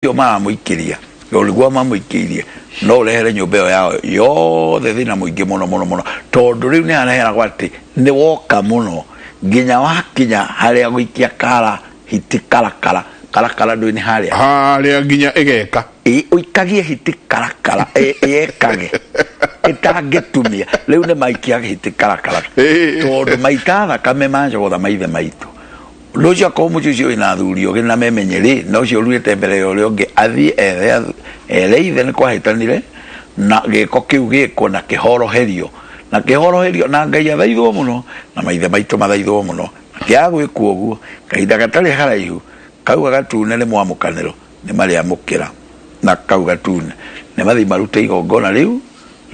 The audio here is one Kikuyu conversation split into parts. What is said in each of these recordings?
Ũcio maramũikĩria ũrĩguo mamũikĩirie no ũrehere nyũmba ĩyo yao yothe thĩna mũingĩ mũno mũno mũno, tondũ rĩu nĩ areheragwo atĩ nĩ woka mũno nginya wakinya harĩa gũikia kara hiti karakara karakara ndũĩ nĩ harĩa Harĩa nginya ĩgeka. Ũikagie hiti karakara yekage ĩtangĩtumia. Rĩu nĩ maikia hiti karakara tondũ maita thakame majogotha maithe maitũ. Ũndũ ũcio akorwo mũciĩ ũcio wĩna athuri ogĩ na memenye rĩ, na ũcio ũruĩte mbere ya ũrĩa ũngĩ athiĩ ethe ere ithe nĩ kwahĩtanire na gĩko kĩu gĩkwo na kĩhoroherio na kĩhoroherio na Ngai athaithwo mũno na maithe maitũ mathaithwo mũno. Na kĩaga gwĩkwo ũguo, kahinda gatarĩ haraihu kau gatune nĩ mwamũkanĩro nĩ marĩamũkĩra na kau gatune nĩ mathiĩ marute igongona rĩu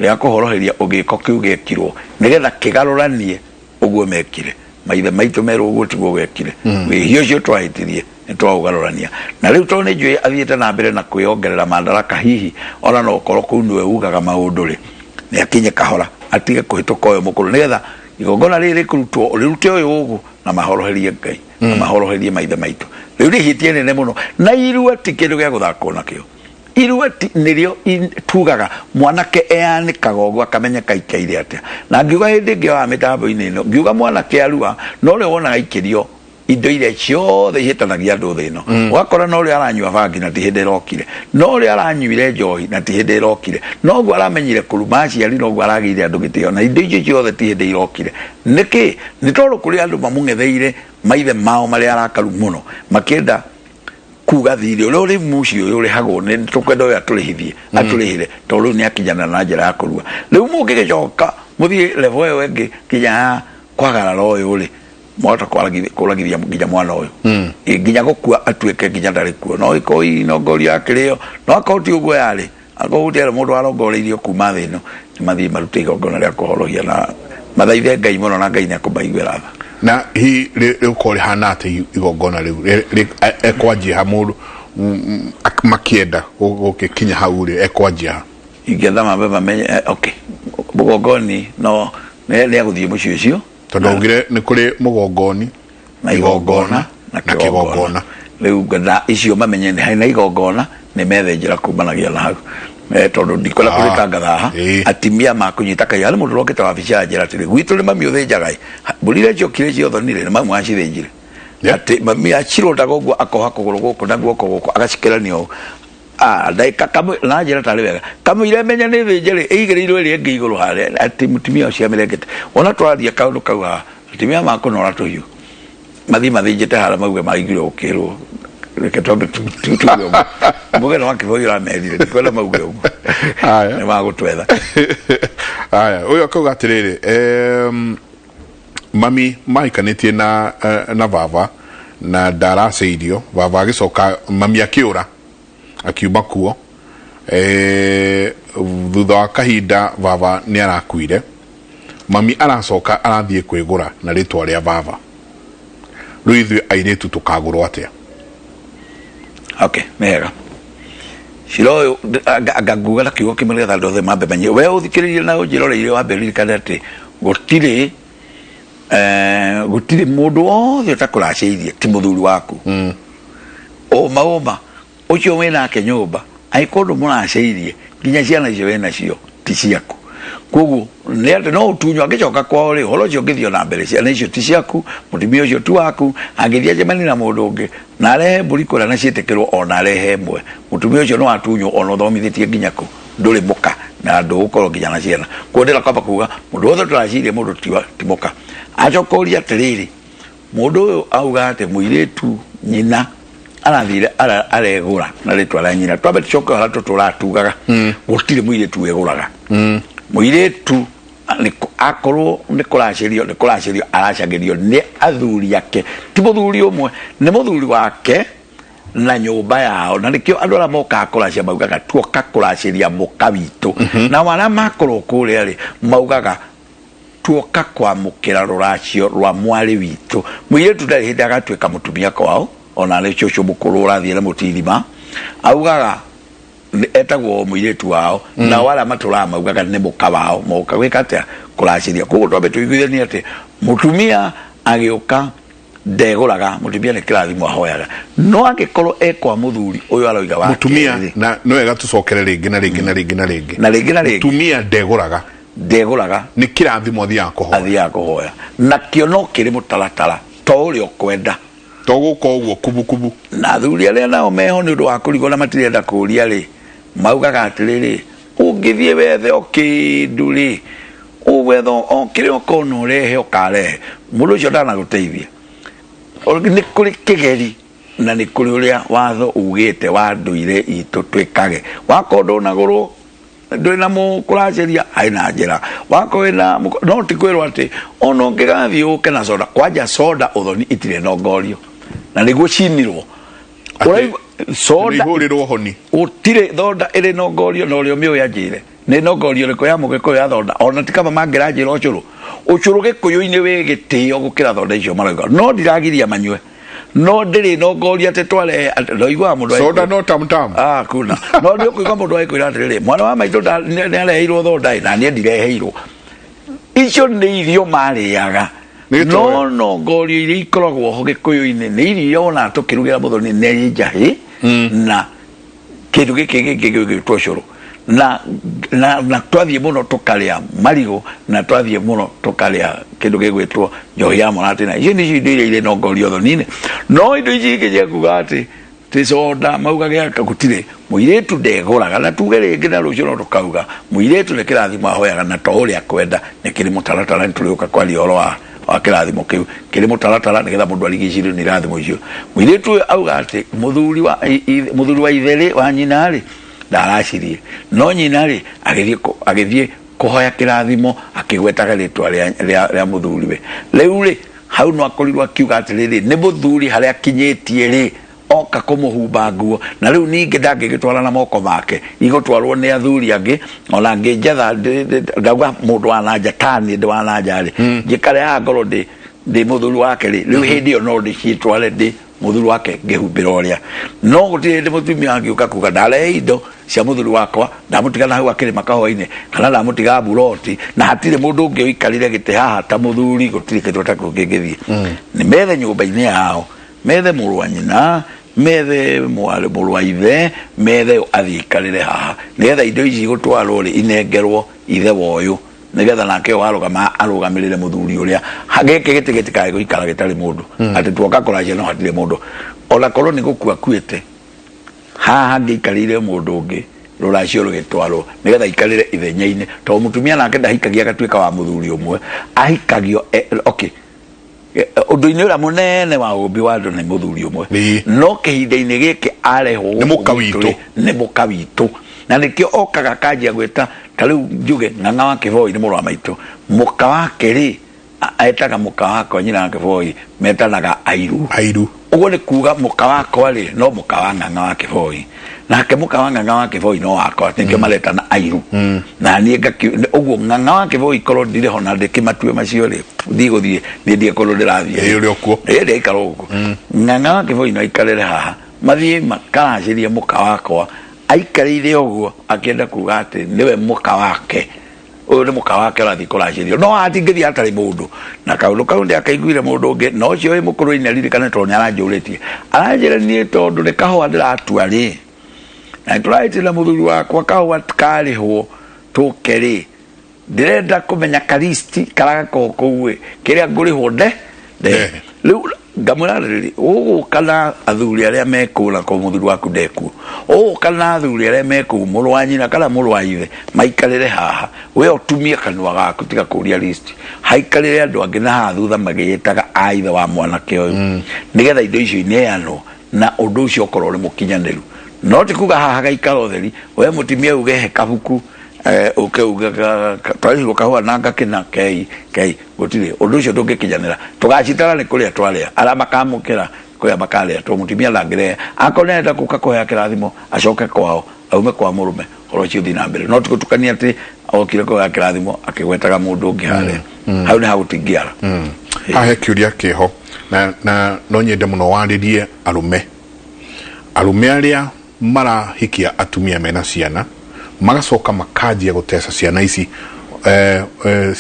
rĩa kũhoroheria gĩko kĩu gĩekirwo nĩgetha kĩgarũranie ũguo mekire maithe maitũ merwo ũguo tiguo gwekire. Wĩhia ũcio twahĩtirie nĩ twaũgarũrania, na rĩu tondũ nĩ njũĩ athiĩte na mbere na kwĩongerera mandaraka, hihi ona no ũkorwo kũu nĩwe ugaga maũndũ rĩ, nĩ akinye kahora atige kũhĩtũka ũyũ mũkũrũ, nĩgetha igongona rĩrĩ rĩkũrutwo rĩrute ũyũ ũguo na mahoroherie Ngai na mahoroherie maithe maitũ. Rĩu nĩ ihĩtia inene mũno, na irua ti kĩndũ gĩa gũthakwo nakĩo. Irua nĩrĩo tugaga mwanake eanĩkaga ũguo akamenyeka aikaire atĩa. Na ngiuga hĩndĩ ĩngĩ wa mĩtambo-inĩ ĩno, ngiuga mwanake arua no ũrĩa wonaga aikĩrio indo iria ciothe ihĩtanagia andũ thĩ ĩno. Ũgakora no ũrĩa aranyua bangi na ti hĩndĩ ĩrokire, no ũrĩa aranyuire njohi na ti hĩndĩ ĩrokire, noguo aramenyire kũruma aciari, noguo aragĩire andũ gĩtĩo, na indo icio ciothe ti hĩndĩ irokire. Nĩkĩ? Nĩ tondũ kũrĩ andũ mamũng'etheire maithe mao marĩ arakaru mũno, makĩenda kuga thirĩ ũrĩa ũrĩ mũciĩ ũyũ ũrĩhagwo nĩ tũkwenda ũyũ atũrĩhithie, atũrĩhĩre, tondũ rĩu nĩ akinyanĩra na njĩra ya kũrua. Rĩu mũngĩgĩcoka mũthiĩ level ĩyo ĩngĩ nginya ya kwagarara ũyũ rĩ, mwahota kũragithia nginya mwana ũyũ. Nginya gũkua atuĩke nginya ndarĩ kuo, no ĩkorwo inongorio ya kĩrĩo, no akorwo ti ũguo yarĩ, akorwo gũtiarĩ mũndũ warongoreirio kuma thĩ ĩno, nĩ mathiĩ marute igongona rĩa kũhorohia na mathaithe Ngai mũno, na Ngai nĩ akũmaiguĩra tha. Na hihi rĩgũkorwo rĩhana atĩa igongona rĩu? Ekwanjia ha mũndũ makĩenda gũgĩkinya hau rĩ, ekwanjia ha? Ingĩenda mambe mamenye, okay, mũgongoni no nĩ agũthiĩ mũciĩ ũcio. Tondũ augire nĩ kũrĩ mũgongoni na igongona na kĩgongona. Rĩu ngenda icio mamenye nĩ harĩ na igongona, nĩ methe njĩra kumanagia na hau. Tondũ ndikwenda kũrĩtangatha haha. Atimia makũnyita kai harĩ mũndũ ũrokĩte wabici ya njĩra atĩrĩ, gwitũ nĩ mami ũthĩnjaga ĩ, mbũri iria ciokire ciothonire nĩ mamu acithĩnjire. Atĩ mami acirũndaga ũguo akoha kũgũrũ gũkũ na guoko gũkũ agacikĩrania ũũ. Ndagĩka kamwe na njĩra tarĩ wega kamũira menya nĩ thĩnje rĩ, ĩigĩrĩirwo ĩrĩa ĩngĩ igũrũ harĩa, atĩ mũtumia ũcio amĩrengete. Wona twaria kaũndũ kau haha, atumia makũnora tũhiũ mathiĩ mathĩnjĩte harĩa mauge maiguire gũkĩrwo, reke twambe tuge ũguo mũgeno wa kĩboi ũramerire, ndikwenda mauge ũguo. Haya. Nĩ magũtwetha. Haya, ũyũ akauga atĩrĩrĩ, mami mahikanĩtie na baba na ndaracĩirio, baba agĩcoka mami akĩũra akiuma kuo. Thutha wa kahinda baba nĩ arakuire, mami aracoka arathiĩ kwĩgũra na rĩtwa rĩa baba. Rĩu ithuĩ airĩtu tũkagũrwo atĩa? Okay, nĩ hega cira ũyũ anga nguga na kiugo kĩmwe nĩgetha andũ othe mambe menye. We ũthikĩrĩrie na ũnjĩroreire, wambe ũririkane atĩ gũtirĩ mũndũ wothe ũtakũracĩirie ti mũthuri waku. Ũma ũma ũcio wĩnake nyũmba, angĩkorwo ndũmũracĩirie, nginya ciana icio wĩnacio ti ciaku. Koguo nĩ atĩ no ũtunywo angĩcoka kwao rĩ, ũhoro ũcio ũngĩthiĩ na mbere, ciana icio ti ciaku, mũtumia ũcio ti waku. Angĩthiĩ acemanie na mũndũ ũngĩ na arehe mbũri kũrĩa na ciĩtĩkĩrwo, ona arehe ĩmwe, mũtumia ũcio nĩ watunywo, ona ũthomithĩtie nginya kũ ndũrĩ mũka na ndũgũkorwo nginya na ciana. Koguo ndĩra kwamba kuga mũndũ wothe tũraciria mũndũ ti mũka. Acoka ũria atĩrĩrĩ, mũndũ ũyũ auga atĩ mũirĩtu nyina arathire aregũra na rĩtwa rĩa nyina. Twambe tũcoke harĩa tũtũraga tugaga gũtirĩ mũirĩtu wĩgũraga. Mũirĩtu akorwo nĩ kũracĩrio, nĩ kũracĩrio aracagĩrio nĩ athuri ake, ti mũthuri ũmwe, nĩ mũthuri wake na nyũmba yao. Na nĩkĩo andũ arĩa mokaga kũracia maugaga tuoka kũracĩria mũka witũ, nao arĩa makorwo kũrĩa rĩ maugaga tuoka kwamũkĩra rũracio rwa mwarĩ witũ. Mũirĩtu ndarĩ hĩndĩ agatuĩka mũtumia kwao, ona nĩ cũcũ mũkũrũ ũrathiĩ na mũtirima augaga etagwo mũirĩtu wao, nao arĩa matũraga maugaga nĩ mũka wao moka gwĩka atĩa? Kũracĩria. Koguo twambe tũiguithanie atĩ mũtumia agĩũka Ndegũraga, mũtumia nĩ kĩrathimo ahoyaga, no angĩkorwo e kwa mũthuri ũyũ aroiga wa Mutumia kerĩ, na no wega tucokere rĩngĩ na rĩngĩ na rĩngĩ na rĩngĩ. Na rĩngĩ na rĩngĩ. Mutumia ndegũraga. Ndegũraga. Nĩ kĩrathimo athiaga kũhoya. Athiaga kũhoya, nakĩo no kĩrĩ mũtaratara to ũrĩa ũkwenda. To gũka ũguo kubukubu. Na athuri arĩa nao meho nĩ ũndũ wa kũrigwo na matirenda kũũria rĩ, maugaga atĩrĩrĩ, ũngĩthiĩ wethe o kĩndũ rĩ, ũgwetha o kĩrĩa ũkona ũrehe, ũkarehe, mũndũ ũcio ndanagũteithia. Nĩ kũrĩ kĩgeri na nĩ kũrĩ ũrĩa watho ugĩte wa ndũire itũ twĩkage. Wakorwo ndũnagũrwo, ndwĩna mũkũracĩria, harĩ na njĩra wakorwo wĩna, no ti kwĩrwo atĩ ona ũngĩgathiĩ ũke na soda. Kwanja soda ũthoni itirĩ nongorio na nĩguo cinirwo. Ũraigua soda ihũrĩrwo honi. Gũtirĩ thonda ĩrĩ nongorio, na ũrĩa ũmĩũĩ anjĩre nĩ nongorio ĩrĩkũ ya mũgĩkũyũ ya thonda. Ona ti kaba mangĩranjĩra ũcũrũ. Ũcũrũ gĩkũyũ-inĩ wĩ gĩtĩo gũkĩra thonda icio marauga, no ndiragiria manyue, no ndĩrĩ nongoria atĩ twarehe ndoiguaga mũndũ Soda no tamtam. Ah, kuna no nĩ ũkũigua mũndũ agĩkwĩra atĩrĩrĩ, mwana wa maitũ nĩ areheirwo thonda ĩ, na niĩ ndireheirwo. Icio nĩ irio marĩaga. Nĩ gĩtoero. No nongorio iria ikoragwo ho gĩkũyũ-inĩ nĩ irio iria wonaga tũkĩrugĩra mũthoni, nĩ njahĩ na kĩndũ gĩkĩ gĩngĩ gĩgwĩtwo ũcũrũ, na twathiĩ mũno tũkarĩa marigũ, na twathiĩ mũno tũkarĩa kĩndũ gĩgwĩtwo njohi ya mũratina. Icio nĩcio indo iria irĩ nongorio thoni-inĩ. No indo ici ingĩ cia kuga atĩ ti soda mauga gĩaka, gũtirĩ. Mũirĩtu ndegũraga, na tuge rĩngĩ na rũciũ no tũkauga mũirĩtu nĩ kĩrathimo ahoyaga, na to ũrĩa akwenda nĩ kĩrĩ mũtaratara. Nĩ tũrĩũka kwaria ũhoro wa kĩrathimo kĩu kĩrĩ mũtaratara, nĩgetha mũndũ arigicĩrio nĩ irathimo icio. Mũirĩtu ũyũ auga atĩ mũthuri wa ithe rĩ, wa nyina rĩ, ndaracirie, no nyina rĩ agĩthiĩ kũhoya kĩrathimo akĩgwetaga rĩtwa rĩa mũthuriwe. Rĩu rĩ, hau no akorirwo akiuga atĩrĩrĩ, nĩ mũthuri harĩa akinyĩtie rĩ, oka kũmũhumba nguo, na rĩu ningĩ ndangĩgĩtwara na moko make, igũtwarwo nĩ athuri angĩ. Ona ngĩnjetha ndauga mũndũ wa nanja tani ndĩ wa nanja rĩ, njikare haha ngorwo ndĩ mũthuri wake rĩ, rĩu hĩndĩ ĩyo no ndĩcitware ndĩ mũthuri wake ngĩhumbĩra ũrĩa. No gũtirĩ hĩndĩ mũtumia angĩũka kuga ndarehe indo cia mũthuri wakwa, ndamũtiga na hau akĩrĩma kahũa-inĩ, kana ndamũtiga mburoti na hatirĩ mũndũ ũngĩ ũikarire gĩtĩ haha ta mũthuri. Gũtirĩ kĩndũ ta kĩu kĩngĩthiĩ. Nĩ methe nyũmba-inĩ yao, methe mũrũ wa nyina, methe mũrũ wa ithe, methe athiĩ aikarĩre haha, nĩgetha indo ici igũtwarwo rĩ, inengerwo ithe wa ũyũ, nĩgetha nake ũyũ warũgama arũgamĩrĩre mũthuri ũrĩa. Gĩkĩ gĩtĩ gĩtikae gũikara gĩtarĩ mũndũ, atĩ tuoka kũracia no hatirĩ mũndũ. Ona korwo nĩ gũkua akuĩte, haha hangĩikarĩire mũndũ ũngĩ rũracio rũgĩtwarwo, nĩgetha aikarĩre ithenya-inĩ, tondũ mũtumia nake ndahikagia agatuĩka wa mũthuri ũmwe, ahikagio okay, ũndũ-inĩ ũrĩa mũnene wa ũmbi wa andũ nĩ mũthuri ũmwe. No kĩhinda-inĩ gĩkĩ arehwo Nĩ gũkũ mũka gwitũ witũ. rĩ, nĩ mũka witũ, na nĩkĩo okaga akanjia gwĩta. Ta rĩu njuge ng'ang'a wa kĩboi nĩ mũrũ wa maitũ, mũka wake rĩ, etaga mũka wakwa nyina wa kĩboi, metanaga airu. Airu. Ũguo nĩ kuga mũka wakwa rĩ, no mũka wa ng'ang'a wa kĩboi, nake mũka wa ng'ang'a wa kĩboi no wakwa, nĩkĩo maretana airu. Na niĩ ũguo ng'ang'a wa kĩboi korwo ndirĩ ho na ndĩkĩmatue macio rĩ, ndigũthiĩ niĩ, ndiĩ kũndũ ndĩrathiĩ. Ĩĩ, ũrĩ o kuo. Ĩĩ, ndĩraikara gũkũ. Ng'ang'a wa kĩboi no aikarĩre haha, mathiĩ makaracĩrie mũka wakwa aikarĩire ũguo, akĩenda kuga atĩ nĩwe mũka wake, ũyũ nĩ mũka wake ũrathiĩ kũracĩrio. No hatingĩthiĩ hatarĩ mũndũ, na kaũndũ kau ndĩakaiguire mũndũ ũngĩ, na ũcio wĩ mũkũrũ-inĩ aririkane, tondũ nĩ aranjũrĩtie, aranjĩra niĩ tondũ nĩ kahũa ndĩratua rĩ, na nĩtũrahĩtire mũthuri wakwa kahũa karĩhwo tũke rĩ, ndĩrenda kũmenya karisti karĩa gakoragwo kũu ĩ, kĩrĩa ngũrĩhwo nde nde. Rĩu ngamwĩra atĩrĩrĩ, ũgũka na athuri arĩa mekũu, na korwo mũthuri waku ndekuo, ũgũka na athuri arĩa mekũu, mũrũ wa nyina kana mũrũ wa ithe, maikarĩre haha, we ũtumie kanua gaku, tiga kũria list, haikarĩre andũ angĩ na haha thutha magĩĩtaga a ithe wa mwanake ũyũ, nĩgetha indo icio ineanwo na ũndũ ũcio ũkorwo ũrĩ mũkinyanĩru. No ti kuga haha gaikara ũtheri, we mũtumia uge he kabuku, ũke uge twarĩhirwo kahũa na ngakĩna kei kei. Gũtirĩ ũndũ ũcio ndũngĩkinyanĩra. Tũgacitara nĩ kũrĩa twarĩa, arĩa makamũkĩra kũrĩa makarĩa, tondũ mũtumia ndangĩrehe. Akorwo nĩ arenda gũka kũhea kĩrathimo, acoke kwao, aume kwa mũrũme, ũhoro ũcio ũthiĩ na mbere. No ti gũtukania atĩ okire kũhea kĩrathimo akĩgwetaga mũndũ ũngĩ harĩa. Hau nĩ hagũtingĩara. Haha he kĩũria kĩho na no nyende mũno warĩrie arũme arĩa marahikia atumia mena ciana, magacoka makanjia gũteca ciana ici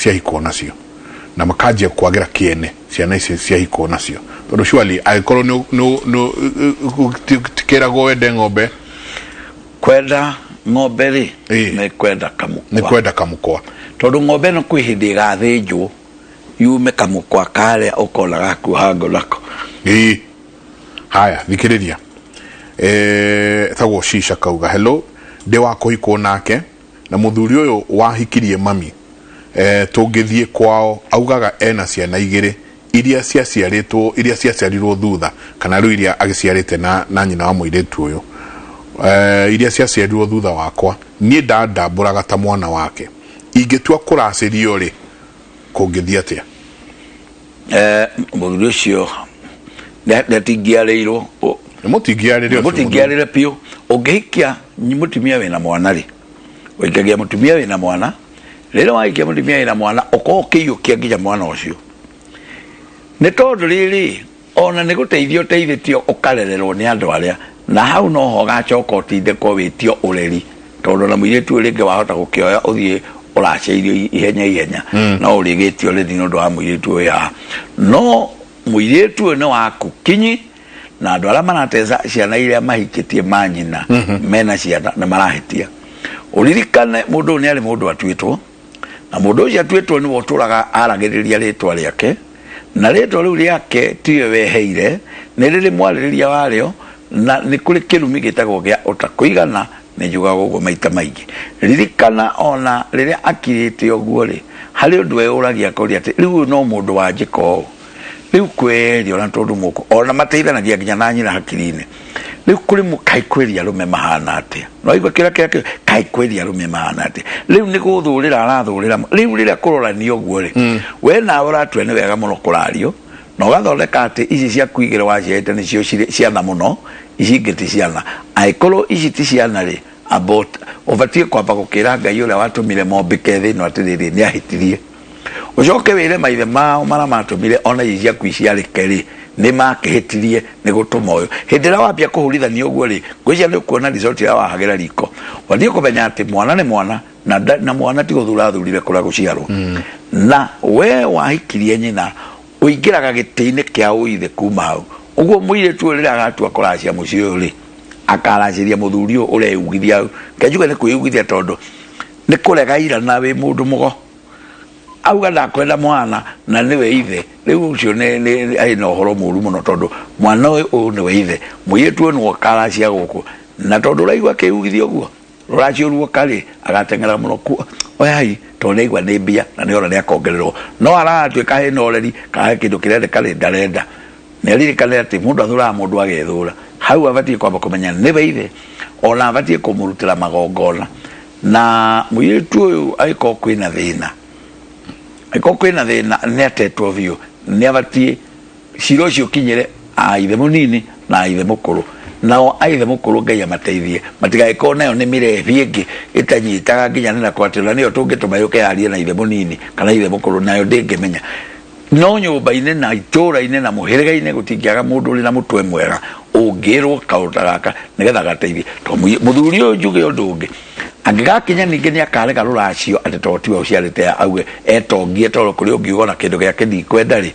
ciahikwo nacio, na makanjia kwagĩra kĩene Ciana ici ciahikwo nacio, tondũ surely angĩkorwo tikĩragwo wende ng'ombe. Kwenda ng'ombe rĩ, nĩ kwenda nĩ kamũkwa. Kwenda kamũkwa. Tondũ ng'ombe ĩno kwĩ hĩndĩ ĩgathĩnjwo yume kamũkwa karĩa ũkona gakuoha ngo nako. Ĩĩ, haya, thikĩrĩria. Tagwo Shisha kauga, "Hello, ndĩ wa kũhikwo nake na mũthuri ũyũ wahikirie mami. Tũngĩthiĩ kwao augaga ena ciana igĩrĩ iria ciaciarĩtwo, iria ciaciarirwo thutha, kana rĩu iria agĩciarĩte na nyina wa mũirĩtu ũyũ, iria ciaciarirwo thutha wakwa. Niĩ ndandambũraga ta mwana wake. Ingĩtua kũracĩrio rĩ, kũngĩthiĩ atĩa?" Mũthuri ũcio nĩatingĩarĩirwo. Nĩ mũtingĩarĩre ũcio mũthuri. Mũtingĩarĩre biũ. Ũngĩhikia mũtumia wĩna mwana rĩ, ũhikagia mũtumia wĩna mwana. Rĩrĩa wahikia mũtumia wĩna mwana, ũkorwo ũkĩiyũkia nginya mwana ũcio, nĩ tondũ rĩrĩ ona nĩ gũteithio ũteithĩtio ũkarererwo nĩ andũ arĩa, na hau noho ũgacoka ũtindĩkwo wĩtio ũreri, tondũ na mũirĩtu ũyũ rĩngĩ wahota gũkĩoya ũthiĩ ũracĩirio ihenya ihenya, no ũrĩgĩtio ũreri nĩ ũndũ wa mũirĩtu ũyũ haha. No mũirĩtu ũyũ nĩ waku kinyi, na andũ arĩa marateca ciana iria mahikĩtie manyina mena ciana nĩ marahĩtia. Ũririkane mũndũ ũyũ nĩ arĩ mũndũ atuĩtwo, na mũndũ ũcio atuĩtwo nĩwe ũtũraga aragĩrĩria rĩtwa rĩake, na rĩtwa rĩu rĩake tiwe weheire, nĩ rĩrĩ mwarĩrĩria warĩo, na nĩ kũrĩ kĩrumi gĩtagwo gĩa ũtakũigana. Nĩ njugaga ũguo maita maingĩ. Ririkana ona rĩrĩa akirĩte ũguo rĩ, harĩ ũndũ eyũragia akoria atĩ rĩu ũyũ no mũndũ wanjĩka ũũ rĩu kweri, ona tondũ mũkũ ona mateithanagia nginya na nyina hakiri-inĩ. Rĩu kũrĩ kaĩ kweri arũme mahana atĩa? No igua kĩra kĩra kaĩ kweri arũme mahana atĩa? Rĩu nĩ gũthũrĩra arathũrĩra. Rĩu rĩrĩa kũrorania ũguo rĩ, we nawe ũratua nĩ wega mũno kũrario na ũgathondeka atĩ ici ciaku igĩrĩ waciarĩte nĩcio cirĩ ciana mũno, ici ingĩ ti ciana. Angĩkorwo ici ti ciana rĩ, amba ũbatiĩ kwamba gũkĩra Ngai ũrĩa watũmire mombĩke thĩ ĩno atĩrĩrĩ, nĩ ahĩtirie. Ũcoke wĩre maithe mao marĩa matũmire ona ici ciaku iciarĩke rĩ, nĩ makĩhĩtirie nĩ gũtũma ũyũ. Hĩndĩ ĩrĩa wambia kũhurithania ũguo rĩ, ngwĩciria nĩ ũkuona result ĩrĩa wahagĩra riko. Wambie kũmenya atĩ mwana nĩ mwana, na mwana ti gũthura athurire kũrĩa gũciarwo. Na we wahikirie nyina, ũingĩraga gĩtĩ-inĩ kĩa ũithe kuma hau ũguo. Mũirĩtu ũyũ rĩrĩa agatua kũracia mũciĩ ũyũ rĩ, akaracĩria mũthuri ũyũ ũreyugithia hau. Kenjuge nĩ kwĩyugithia, tondũ nĩ kũrega ira na wĩ mũndũ mũgo auga ndakwenda mwana na nĩwe ithe. Rĩu ũcio nĩ arĩ na ũhoro mũru mũno, tondũ mwana ũyũ ũyũ nĩwe ithe. Mũirĩtu ũyũ nĩwe ũkaracia gũkũ, na tondũ ũraigua akĩyugithia ũguo rũracio ruoka rĩ, agateng'era mũno ku oyai, tondũ nĩaigua nĩ mbia na nĩona nĩakongererwo. No aratuĩka hena ũreri kana he kĩndũ kĩrendeka rĩ, ndarenda. Nĩ aririkane atĩ mũndũ athũraga mũndũ agethũra. Hau abatiĩ kwamba kũmenya nĩwe ithe, ona abatiĩ kũmũrutĩra magongona. Na mũirĩtu ũyũ angĩkorwo kwĩna thĩna, angĩkorwo kwĩna thĩna, nĩ atetwo biũ, nĩ abatiĩ cira ũcio ũkinyĩre aithe mũnini na aithe mũkũrũ. Nao aithe mũkũrũ, Ngai amateithie matigagĩkorwo nayo nĩ mĩrebi ĩngĩ ĩtanyitaga nginya nĩ nako atĩ ona nĩyo tũngĩtũma yũke yarie na ithe mũnini kana ithe mũkũrũ, nayo ndĩngĩmenya. No nyũmba-inĩ na itũũra-inĩ na mũhĩrĩga-inĩ gũtingĩaga mũndũ ũrĩ na mũtwe mwega ũngĩrwo kaũndũ ta gaka nĩgetha gateithie. Tondũ mũthuri ũyũ, njuge ũndũ ũngĩ, angĩgakinya ningĩ nĩ akarega rũracio atĩ tondũ tiwe ũciarĩte, auge etongie, tondũ kũrĩ ũngiuga ona kĩndũ gĩake ndikwenda rĩ,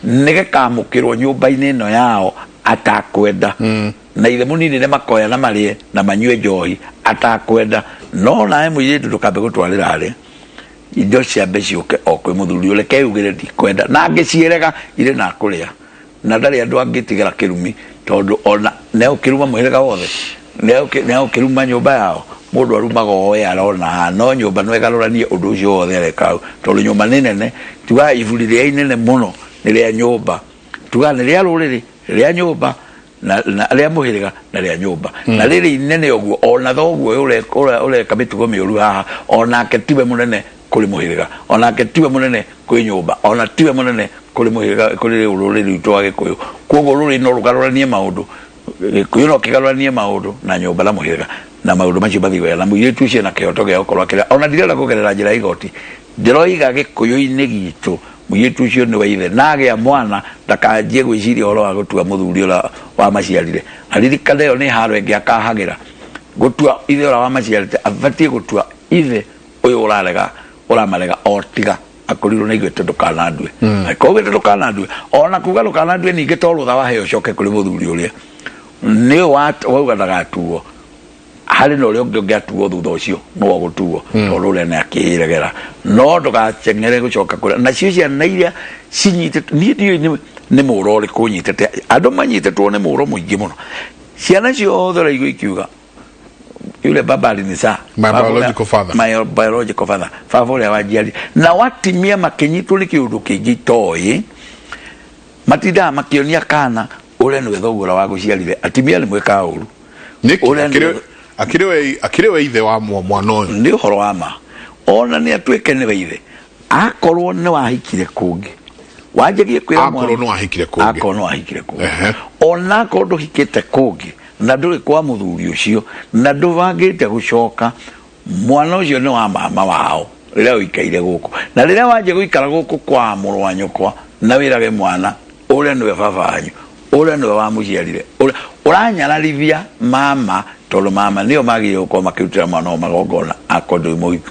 nĩ gĩkamũkĩrwo nyũmba-inĩ ĩno yao atakwenda, na ithe mũnini nĩ makoya na marĩe na manyue njohi atakwenda. No nawe mũirĩtu ndũkambe gũtwarĩra harĩa indo, ciambe ciũke o kwĩ mũthuri ũreke yugĩre ndikwenda, na angĩciĩrega irĩ na kũrĩa na ndarĩ andũ angĩtigĩra kĩrumi, tondũ ona nĩ ũkĩruma mũhĩrĩga wothe, nĩ ũkĩruma nyũmba yao. Mũndũ arumaga oe arona haha, no nyũmba no ĩgarũranie ũndũ ũcio wothe areka hau, tondũ nyũmba nĩ nene. Tugaga iburi rĩrĩa inene mũno nĩ rĩa nyũmba, tugaga nĩ rĩa rũrĩrĩ, rĩa nyũmba na rĩa mũhĩrĩga na rĩa nyũmba, na rĩrĩ inene ũguo ona thoguo ũyũ ũreka mĩtugo mĩũru haha, onake tiwe mũnene kũrĩ mũhĩrĩga, onake tiwe mũnene kwĩ nyũmba, ona tiwe mũnene kũrĩ mũhĩrĩga, kũrĩ rũrĩrĩ rwitũ wa Gĩkũyũ. Koguo rũrĩrĩ no rũgarũranie maũndũ, Gĩkũyũ no kĩgarũranie maũndũ na nyũmba na mũhĩrĩga, na maũndũ macio mathiĩ wega, na mũirĩtu ũcio ena kĩhoto gĩa gũkorwo akĩrĩa. Ona ndirenda kũgerera njĩra ya igoti, ndĩroiga Gĩkũyũ-inĩ gitũ mũirĩtu ũcio nĩwe ithe, na agĩa mwana ndakanjie gwĩciria ũhoro wa gũtua mũthuri ũrĩa wamaciarire. Aririkane ĩyo nĩ haro ĩngĩ akahagĩra gũtua ithe ũrĩa wamaciarĩte. Abatiĩ gũtua ithe ũyũ ũrarega, ũramarega o tiga. Akorirwo na aiguĩte ndũkanandue. Angĩkorwo augĩte ndũkanandue, ona kuga ndũkanandue ningĩ to rũtha waheo ũcoke kũrĩ mũthuri ũrĩa nĩ wauga ndagatuo. Harĩ na ũrĩa ũngĩ ũngĩatuo thutha ũcio nĩwe ũgũtuo, tondũ ũrĩa nĩ akĩĩregera. No ndũgaceng'ere gũcoka kũrĩa nacio ciana iria cinyitĩtwo. Niĩ ndiũĩ nĩ mũro ũrĩkũ ũnyitĩte andũ. Manyitĩtwo nĩ mũro mũingĩ mũno. Ciana ciothe ũraigua ikiuga, "Yule baba alinizaa." My Baba biological father. My biological father, baba ũrĩa wanjiarire. Nao atimia makĩnyitwo nĩ kĩũndũ kĩngĩ itoĩ, matindaga makĩonia kana ũrĩa nĩwe thoguo ũrĩa wagũciarire. Atimia nĩ mwĩkaga ũru. Nĩkĩ? Ũrĩa Akĩrĩ we ithe wa mwana ũyũ. Nĩ ũhoro wa ma. Ona nĩ atuĩke nĩwe ithe, akorwo nĩ wahikire kũngĩ, wanjagie kwĩra Akorwo nĩ wahikire kũngĩ. Akorwo nĩ wahikire kũngĩ. Ona akorwo ndũhikĩte kũngĩ na ndũrĩ kwa mũthuri ũcio na ndũbangĩte gũcoka, mwana ũcio nĩ wa mama wao rĩrĩa ũikaire gũkũ. Na rĩrĩa wanjia gũikara gũkũ kwa mũrũ wa nyũkwa na wĩrage mwana ũrĩa nĩwe baba wanyu, ũrĩa nĩwe wamũciarire, ũranyararithia mama, tondũ mama nĩo magĩrĩire gũkorwo makĩrutĩra mwana ũyũ magongona akorwo ndũrĩ mũhiku.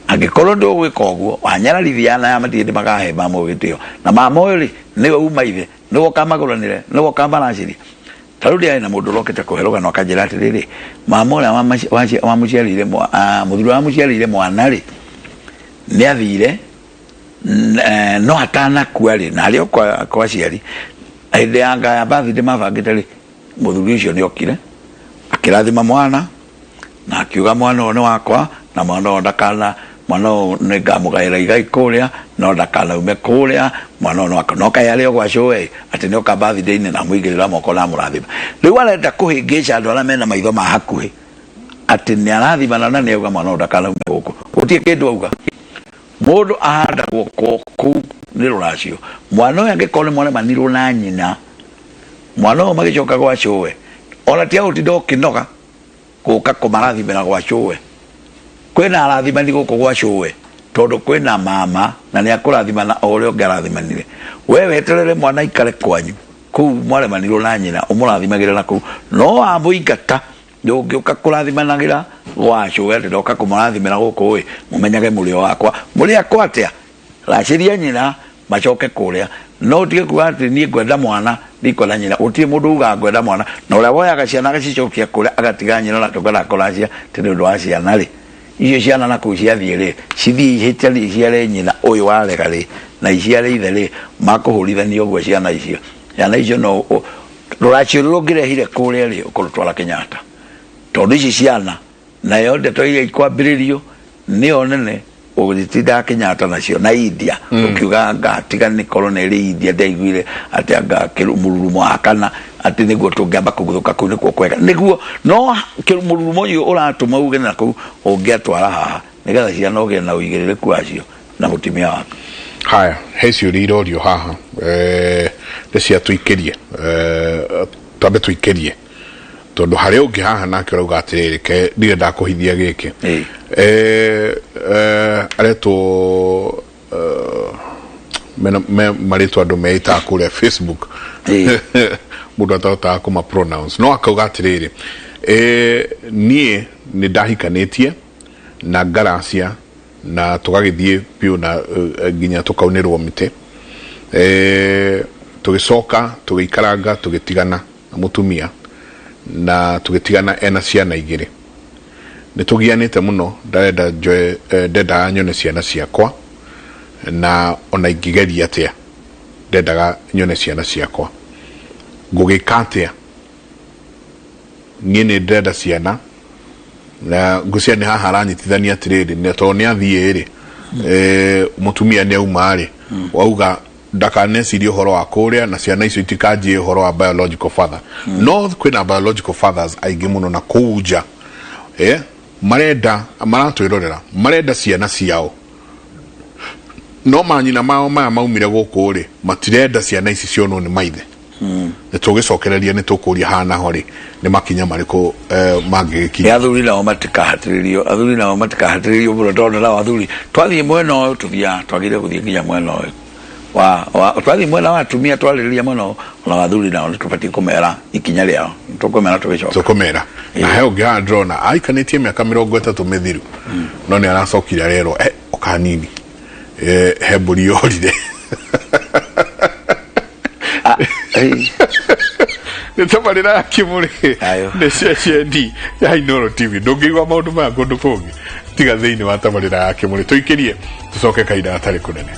Angĩkorwo ndũgwĩka ũguo, wanyararithia ana aya matirĩ hĩndĩ makahe mama ũyũ gĩtĩo. Na mama ũyũ rĩ, nĩwe uma ithe, nĩwe ũkamagũranĩre, nĩwe ũkamaracĩria. Ta rĩu ndĩarĩ na mũndũ ũrokĩte kũhe rũgano akanjĩra atĩrĩrĩ, mama ũrĩa wamũciarĩire mũthuri ũrĩa wamũciarĩire mwana rĩ, nĩ athire no atanakua rĩ, na arĩ o kwa aciari, hĩndĩ ya ngaya birthday mabangĩte rĩ, mũthuri ũcio nĩ okire akĩrathima mwana na akiuga, "Mwana ũyũ nĩ wakwa, na mwana ũyũ ndakana, mwana ũyũ nĩ ngamũgaĩra igai kũrĩa, no ndakanaume kũrĩa, mwana ũyũ nĩ wakwa." No kaĩ arĩ o gwa cũwe atĩ nĩ oka birthday-inĩ na amũigĩrĩra moko na amũrathima. Rĩu arenda kũhĩngĩca andũ arĩa mena maitho ma hakuhĩ atĩ nĩ arathimana na nĩ auga mwana ũyũ ndakanaume gũkũ. Gũtirĩ kĩndũ auga. Mũndũ ahandagwo kũu nĩ rũracio. Mwana ũyũ angĩkorwo nĩ mwaremanirwo na nyina, mwana ũyũ magĩcoka gwa cũwe, ona ti agũtinda ũkĩnoga gũka kũmarathimĩra gwa cũwe. Kwĩna arathimani gũkũ gwa cũwe, tondũ kwĩna mama na nĩ akũrathimana o ũrĩa ũngĩ arathimanire. We weterere mwana aikare kwanyu kũu mwaremanirwo na nyina, ũmũrathimagĩre na kũu. No wamũingata, ndũngĩũka kũrathimanagĩra gwa cũwe atĩ ndoka kũmũrathimĩra gũkũ ĩ, mũmenyage mũrĩ o wakwa. Mũrĩ akwa atĩa? Racĩria nyina macoke kũrĩa. No ũtige kuga atĩ niĩ ngwenda mwana, ndikwenda nyina. Gũtirĩ mũndũ ugaga ngwenda mwana. Na ũrĩa woyaga ciana agacicokia kũrĩa agatiga nyina na tũkenda kũracia atĩ nĩ ũndũ wa ciana rĩ, icio ciana na kũu ciathiĩ rĩ, cithiĩ ihĩtanie iciare nyina ũyũ warega rĩ, na iciare ithe rĩ, makũhũrithania ũguo ciana icio. Ciana icio no rũracio rũrũ ũngĩrehire kũrĩa rĩ, ũkũrũtwara Kenyatta, tondũ ici ciana nayo ndeto iria ikwambĩrĩrio nĩyo nene ũgĩtindaga Kenyatta nacio na India, ũkiuga anga tiga nĩ korwo nĩ ĩrĩ India. Ndaiguire atĩ anga mũrurumo wa kana atĩ nĩguo tũngĩamba kũguthũka kũu nĩkuo kwega nĩguo. No mũrurumo ũcio ũratũma uge na kũu ũngĩatwara haha nĩgetha ciana ũgĩe na ũigĩrĩrĩku wacio na mũtumia waku. Haya, he ciũria irorio haha, nĩ cia tũikĩrie, twambe tũikĩrie, tondũ harĩ ũngĩ haha nake ũrauga atĩrĩrĩ, ke ndirĩ ndakũhithia gĩkĩ. Aretwo marĩtwa andũ meĩtaga kũrĩa Facebook, mũndũ atahotaga kũma pronounce, no akauga atĩrĩrĩ, niĩ nĩ ndahikanĩtie na ngaracia na tũgagĩthiĩ biũ na nginya tũkaunĩrwo mĩtĩ, tũgĩcoka tũgĩikaranga, tũgĩtigana na mũtumia, na tũgĩtigana ena ciana igĩrĩ. Nĩ tũgianĩte mũno, ndarenda njoe, ndendaga nyone ciana ciakwa, na ona ingĩgeria atĩa ndendaga nyone ciana ciakwa. Ngũgĩka atĩa? Niĩ nĩ ndĩrenda ciana. Na ngwĩciria nĩ haha aranyitithania atĩrĩrĩ, nĩ tondũ nĩ athiĩ rĩ, mũtumia nĩ auma rĩ, wauga ndakanecirie ũhoro wa kũrĩa na ciana icio itikanjie ũhoro wa biological father. No kwĩna biological fathers aingĩ mũno na kũu nja, marenda maratwĩrorera, marenda ciana ciao, no manyina mao maya maumire gũkũ rĩ, matirenda ciana ici cionwo nĩ maithe. Nĩ tũgĩcokereria, nĩ tũkũria haha naho rĩ, nĩ makinya marĩkũ mangĩgĩkinya? Nĩ athuri nao matikahatĩrĩrio, athuri nao matikahatĩrĩrio mũno, tondũ nao athuri twathiĩ mwena ũyũ tũthiaga, twagĩrĩire gũthiĩ nginya mwena ũyũ wa twathiĩ mwena wa atumia, twarĩrĩria mwena ũyũ, ona athuri nao nĩ tũbatiĩ kũmera ikinya rĩao. Tũkũmera tũgĩcoka. Tũkũmera. Na he ũngĩ haha ndĩrona aikanĩtie mĩaka 30 mĩthiru, no nĩ aracokire arerwo, ũkanini. He mbũri yorire. Nĩ tabarĩra ya Kĩmũrĩ. Ayo. Nĩ ceceni ya Inooro TV. Ndũngĩigua maũndũ maya kũndũ kũngĩ tiga thĩinĩ wa tabarĩra ya Kĩmũrĩ. Tũikĩrie tũcoke kahinda gatarĩ kũnene.